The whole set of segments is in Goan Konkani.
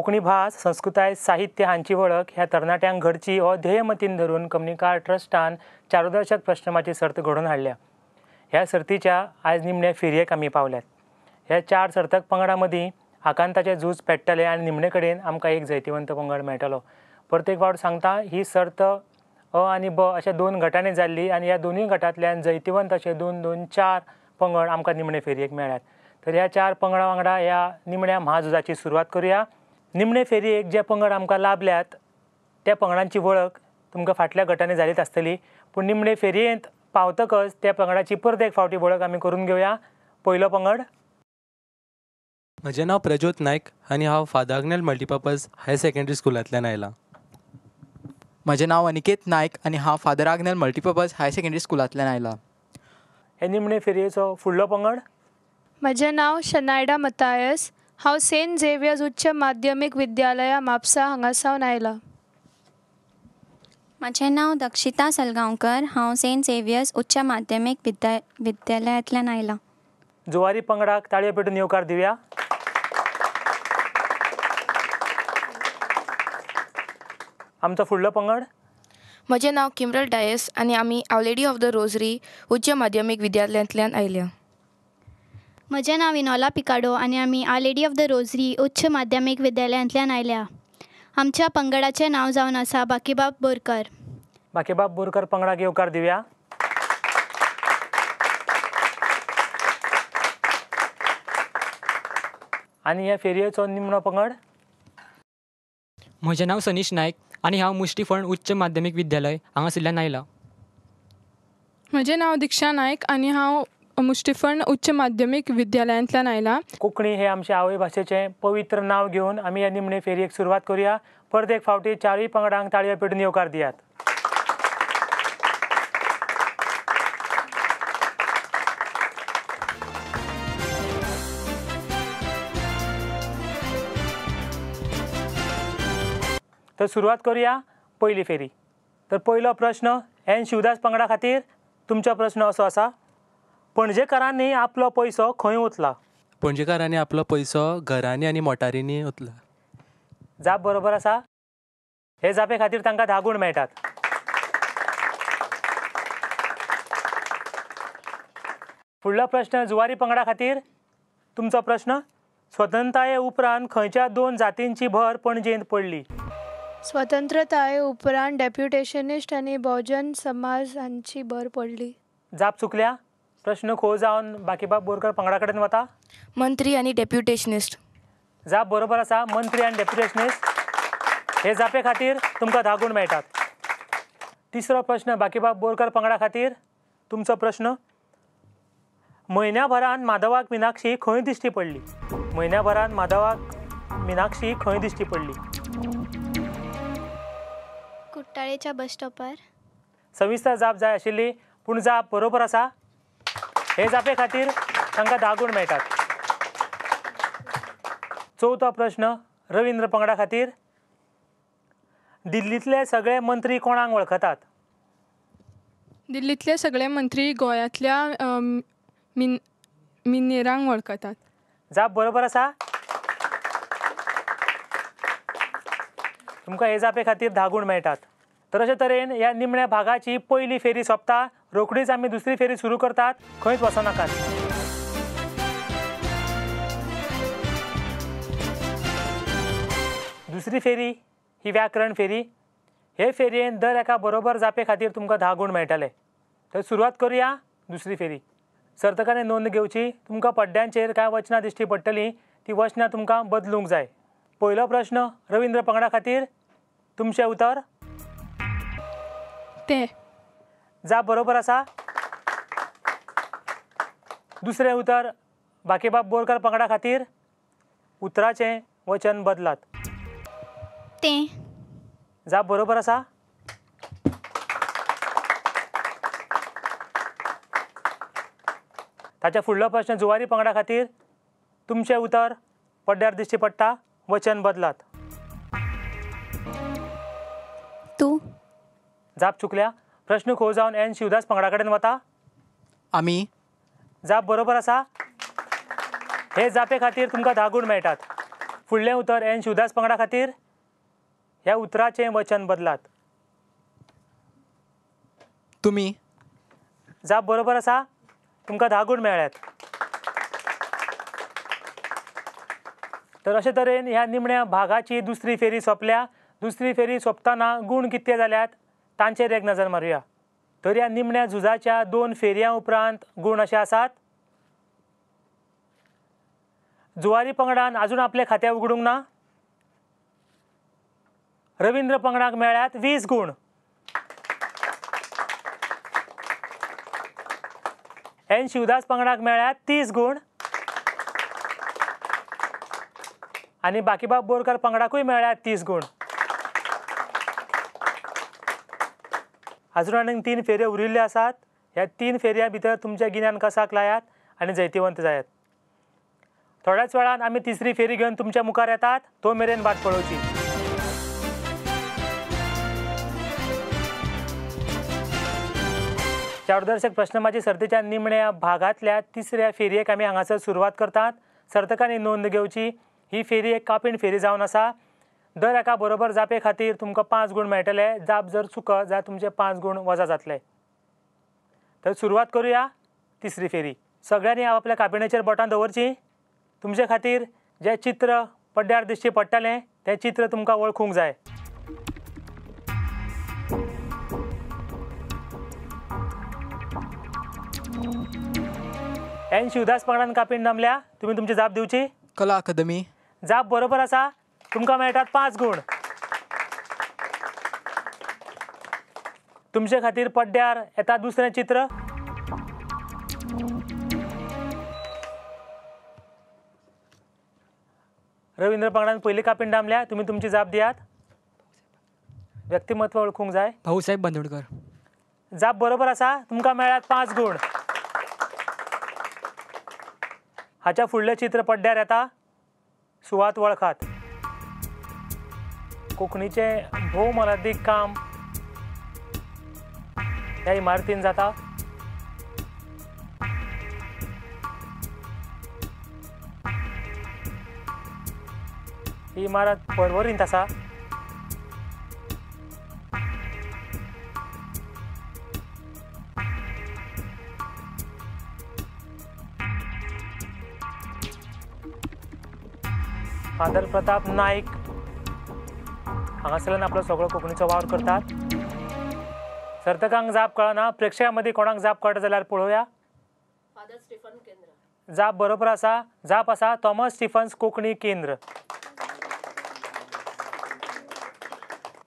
कोंकणी भास, संस्कृताय, साहित्य हांची वळख ह्या तरणाट्यांक घडची हो ध्येय मतीन धरून कमनीकार ट्रस्टान चारुदर्शक प्रश्नमाची सर्त घडोवन हाडल्या. ह्या सर्तीच्या आयज निमणे फेरयेक आमी पावल्यात. ह्या चार सर्तक पंगडां मदीं आकांताचें झूज पेट्टलें आनी निमणे कडेन आमकां एक जैतिवंत पंगड मेळटलो. प्रत्येक फावट सांगता, ही सर्त अ आनी ब अशा दोन गटांनी जाल्ली आनी ह्या दोनूय गटांतल्यान जैतिवंत अशे दोन दोन चार पंगड आमकां निमणे फेरयेक मेळ्ळ्यात. तर ह्या चार पंगडां वांगडा ह्या निमण्या म्हाझुजाची सुरवात करुया. निमणे फेरयेक जे पंगड आमकां लाभल्यात त्या पंगडांची वळख तुमकां फाटल्या गटांनी जालीच आसतली, पूण निमणे फेरयेंत पावतकच त्या पंगडाची परत एक फावटी वळख आमी करून घेवया. पयलो पंगड. म्हजें नांव प्रज्योत नायक आनी हांव Father Agnel multipurpose higher secondary स्कुलांतल्यान आयलां. म्हजें नांव अनिकेत नायक आनी हांव Father Agnel multipurpose higher secondary स्कुलांतल्यान आयलां. हे निमणे फेरयेचो फुडलो पंगड. म्हजें नांव शनायडा मतायस, हांव सेंट झेवियर्स उच्च माध्यमीक विद्यालया म्हापसा हांगा सावन आयलां. म्हजें नांव दक्षिता सलगांवकर, हांव सेंट झेवियर्स उच्च माध्यमीक विद्यालयांतल्यान आयलां. जुवारी पंगडाक ताळयो पेटून येवकार दिवया. आमचो फुडलो पंगड. म्हजें नांव किमरल डायस आनी आमी Our Lady of the Rosary उच्च माध्यमीक विद्यालयांतल्यान आयल्या. म्हजें नांव विनोला पिकाडो आनी आमी Our Lady of the Rosary उच्च माध्यमीक विद्यालयांतल्यान आयल्या. आमच्या पंगडाचें नांव जावन आसा बाकीबाब बोरकर. बाकीबाब बोरकर पंगडाक येवकार दिवया. आनी ह्या फेरयेचो निमणो पंगड. म्हजें नांव सनीश नायक आनी हांव मुष्टीफण उच्च माध्यमीक विद्यालय हांगासरल्यान आयलां. म्हजें नांव दीक्षा नायक आनी हांव मुष्टीफण उच्च माध्यमीक विद्यालयांतल्यान आयलां. कोंकणी हे आमचे आवय भाशेचें पवित्र नांव घेवन आमी ह्या निमणे फेरयेक सुरवात करुया. परत एक फावटी चारूय पंगडांक ताळयो पेटून येवकार दियात. तर सुरवात करुया पयली फेरी. तर पयलो प्रश्न एन शिवदास पंगडा खातीर. तुमचो प्रश्न असो आसा, पणजेकारांनी आपलो पयसो खंय ओतला? पणजेकारांनी आपलो पयसो घरांनी आनी मोटारींनी ओतला. जाप बरोबर आसा. हे जापे खातीर तांकां 10 गूण मेळटात. फुडलो प्रश्न जुवारी पंगडा खातीर. तुमचो प्रश्न, स्वतंत्रताये उपरांत खंयच्या दोन जातींची भर पणजेंत पडली? स्वतंत्रताये उपरांत डेप्युटेशनिस्ट आनी बहुजन समाज हांची भर पडली. जाप चुकल्या. प्रश्न खो जावन बाकीबाब बोरकर पंगडा कडेन वता. मंत्री आनी डेप्युटेशनिस्ट. जाप बरोबर आसा. मंत्री आनी डेप्युटेशनिस्ट हे जापे खातीर तुमकां 10 गूण मेळटात. तिसरो प्रश्न बाकीबाब बोरकर पंगडा खातीर. तुमचो प्रश्न, म्हयन्याभरान माधवाक मिनाक्षी खंय दिश्टी पडली? म्हयन्याभरान माधवाक मिनाक्षी खंय दिश्टी पडली? कुट्टाळेच्या बस स्टॉपार. सविस्तर जाप जाय आशिल्ली, पूण जाप बरोबर आसा. हे जापे खातीर तांकां 10 गूण मेळटात. चवथो प्रश्न रविंद्र पंगडा खातीर. दिल्लींतले सगळे मंत्री कोणाक वळखतात? दिल्लींतले सगळे मंत्री गोंयांतल्या मिनेरांक वळखतात. जाप बरोबर आसा. तुमकां हे जापे खातीर 10 गूण मेळटात. तर अशे तरेन ह्या निमण्या भागाची पयली फेरी सोंपता. रोखडीच आमी दुसरी फेरी सुरू करतात. खंयच वचनाकात. दुसरी फेरी ही व्याकरण फेरी. हे फेरयेन दर एका बरोबर जापे खातीर तुमकां 10 गूण मेळटले. तर सुरवात करुया दुसरी फेरी. सर्तकांनी नोंद घेवची, तुमकां पड्ड्यांचेर कांय वचनां दिश्टी पडटलीं, ती वचनां तुमकां बदलूंक जाय. पयलो प्रश्न रविंद्र पंगडा खातीर. तुमचें उतर ते. जाप बरोबर आसा. दुसरें उतर बाकीबाब बोरकर पंगडा खातीर. उतराचें वचन बदलात. तें. जाप बरोबर आसा. ताच्या फुडलो प्रश्न जुवारी पंगडा खातीर. तुमचें उतर पड्ड्यार दिश्टी पडटा, वचन बदलात. तूं. जाप चुकल्या. प्रश्न खो जावन एन शिवदास पंगडा कडेन वता. आमी. जाप बरोबर आसा. हे जापे खातीर तुमकां 10 गूण मेळटात. फुडलें उतर एन शिवदास पंगडा खातीर. ह्या उतराचें वचन बदलात. तुमी. जाप बरोबर आसा. तुमकां 10 गूण मेळ्ळ्यात. तर अशे तरेन ह्या निमण्या भागाची दुसरी फेरी सोंपल्या. दुसरी फेरी सोंपतना गूण कितले जाल्यात तांचेर एक नजर मारुया. तर ह्या निमण्या झुजाच्या 2 फेरयां उपरांत गूण अशे आसात. जुवारी पंगडान अजून आपलें खातें उगडूंक ना. रवींद्र पंगडाक मेळ्ळ्यात 20 गूण. एन शिवदास पंगडाक मेळ्ळ्यात 30 गूण आनी बाकीबाब बोरकर पंगडाकूय मेळ्ळ्यात 30 गूण. अजून आनीक 3 फेऱ्यो उरिल्ल्यो आसात. ह्या 3 फेरयां भितर तुमचें गिन्यान कसाक लायात आनी जैतिवंत जायात. थोड्याच वेळान आमी तिसरी फेरी घेवन तुमच्या मुखार येतात. तो मेरेन वाट पळोवची. चारुदर्शक प्रश्नमाची सर्तीच्या निमण्या भागांतल्या तिसऱ्या फेरयेक आमी हांगासर सुरवात करतात. सर्तकांनी नोंद घेवची. ही फेरी एक कापीण फेरी जावन आसा. दर एका बरोबर जापे खातीर तुमकां 5 गूण मेळटले. जाप जर चुकत जाल्यार तुमचे 5 गूण वजा जातले. तर सुरवात करुया तिसरी फेरी. सगळ्यांनी आपल्या कापिणेचेर बोटां दवरची. तुमचे खातीर जें चित्र पड्ड्यार दिश्टी पडटलें तें चित्र तुमकां वळखूंक जाय. एन शिवदास पंगडान कापीण दामल्या. तुमी तुमची जाप दिवची. कला अकादमी. जाप बरोबर आसा. तुमकां मेळटात 5 गूण. तुमचे खातीर पड्ड्यार येता दुसरें चित्र. रवींद्र पंगडान पयली कापीण दामल्या. तुमी तुमची जाप दियात. व्यक्तिमत्व वळखूंक जाय. भाऊसाहेब बांदोडकर. जाप बरोबर आसा. तुमकां मेळ्ळ्यात 5 गूण. हाच्या फुडलें चित्र पड्ड्यार येता. सुवात वळखात. कोंकणीचें भोव मोलादीक काम ह्या इमारतीन जाता. ही इमारत पर्वरींत आसा. फादर प्रताप नायक हांगासरल्यान आपलो सगळो कोंकणीचो वावर करतात. सर्तकांक जाप कळना. प्रेक्षकां मदीं कोणाक जाप कळटा जाल्यार पळोवया. जाप बरोबर आसा. जाप आसा थॉमस स्टिफन्स कोंकणी केंद्र.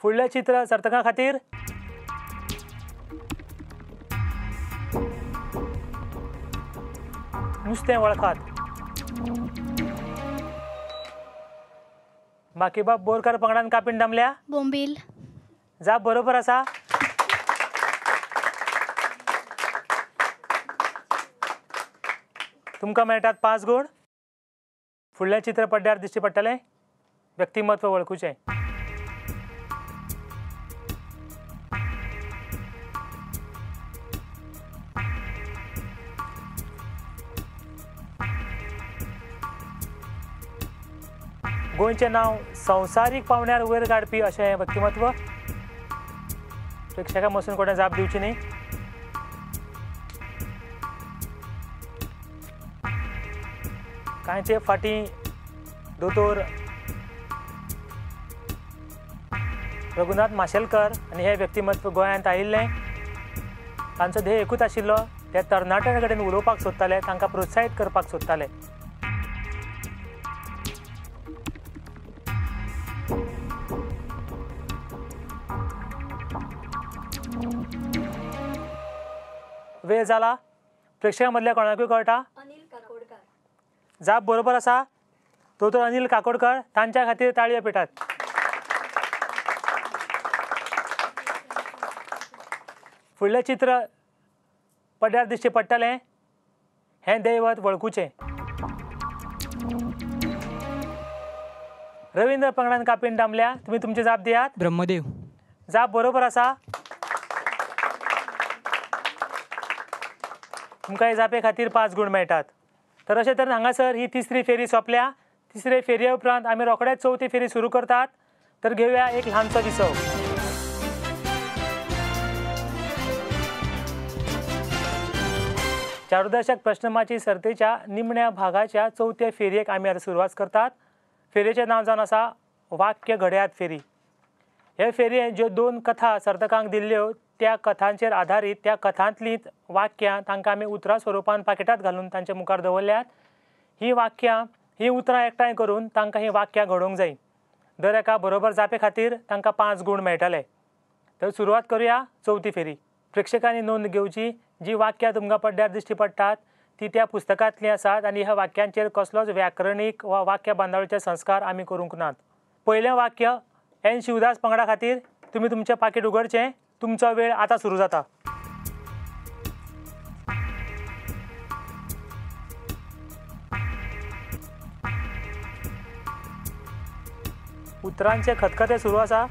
फुडलें चित्र सर्तकां खातीर. नुस्तें वळखात. बाकीबाब बोरकर पंगडान कापीण दामल्या. बोंबील. जाप बरोबर आसा. तुमकां मेळटात 5 गूण. फुडलें चित्र पड्ड्यार दिश्टी पडटलें. व्यक्तिमत्व वळखुचें. गोंयचें नांव संवसारीक पावंड्यार वयर काडपी अशें हें व्यक्तिमत्व. प्रेक्षकां मसून कोणें जाप दिवची न्ही. कांय ते फाटीं दोतोर रघुनाथ माशेलकर आनी हें व्यक्तिमत्व गोंयांत आयिल्लें. तांचो ध्येय एकूच आशिल्लो, ते तरणाट्यां कडेन उलोवपाक सोदताले, तांकां प्रोत्साहीत करपाक सोदताले. वेळ जाला. प्रेक्षकां मदल्या कोणाकूय कळटा? जाप बरोबर आसा. दोतोर अनिल काकोडकर. तांच्या खातीर ताळयो पेटात. फुडलें चित्र पड्ड्यार दिश्टी पडटलें. हें दैवत वळखुचें. रवींद्र पंगडान कापीण दामल्या. तुमी तुमची जाप दियात. ब्रह्मदेव. जाप बरोबर आसा. तुमकां हे जापे खातीर 5 गूण मेळटात. तर अशें तरेन हांगासर ही तिसरी फेरी सोंपल्या. तिसरे फेरये उपरांत आमी रोखडेच चवथी फेरी सुरू करतात. तर घेवया एक ल्हानसो विसव. चारुदर्शक प्रश्नमाची सर्तीच्या निमण्या भागाच्या चवथ्या फेरयेक आमी आतां सुरवात करतात. फेरयेचें नांव जावन आसा वाक्य घडयात फेरी. हे फेरयेन ज्यो दोन कथा सर्तकांक दिल्ल्यो त्या कथांचेर आदारीत त्या कथांतलींच वाक्यां तांकां आमी उतरां स्वरुपान पाकिटांत घालून तांच्या मुखार दवरल्यात. हीं वाक्यां हीं उतरां एकठांय करून तांकां हीं वाक्यां घडोवंक जाय. दर एका बरोबर जापे खातीर तांकां 5 गूण मेळटले. तर सुरवात करुया चवथी फेरी. प्रेक्षकांनी नोंद घेवची, जी वाक्यां तुमकां पड्ड्यार दिश्टी पडटात ती त्या पुस्तकांतलीं आसात आनी ह्या वाक्यांचेर कसलोच व्याकरणीक वा वाक्य बांदावळीचे संस्कार आमी करूंक नात. पयलें वाक्य एन शिवदास पंगडा खातीर. तुमी तुमचें पाकीट उगडचें. तुमचो वेळ आतां सुरू जाता. उतरांचे खतखते सुरू आसा.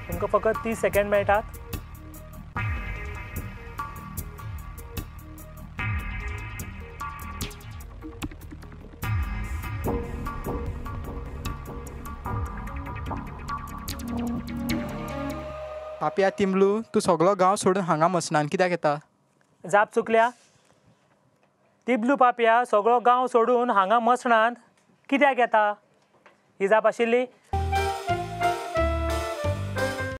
तुमकां फकत 30 सेकंड मेळटात. पापया तिमलू, तूं सगलो गांव सोडून हांगा मसणान कित्याक येता? जाप चुकल्या. तिबलू पापया सगळो गांव सोडून हांगा मसणांत कित्याक येता ही जाप आशिल्ली.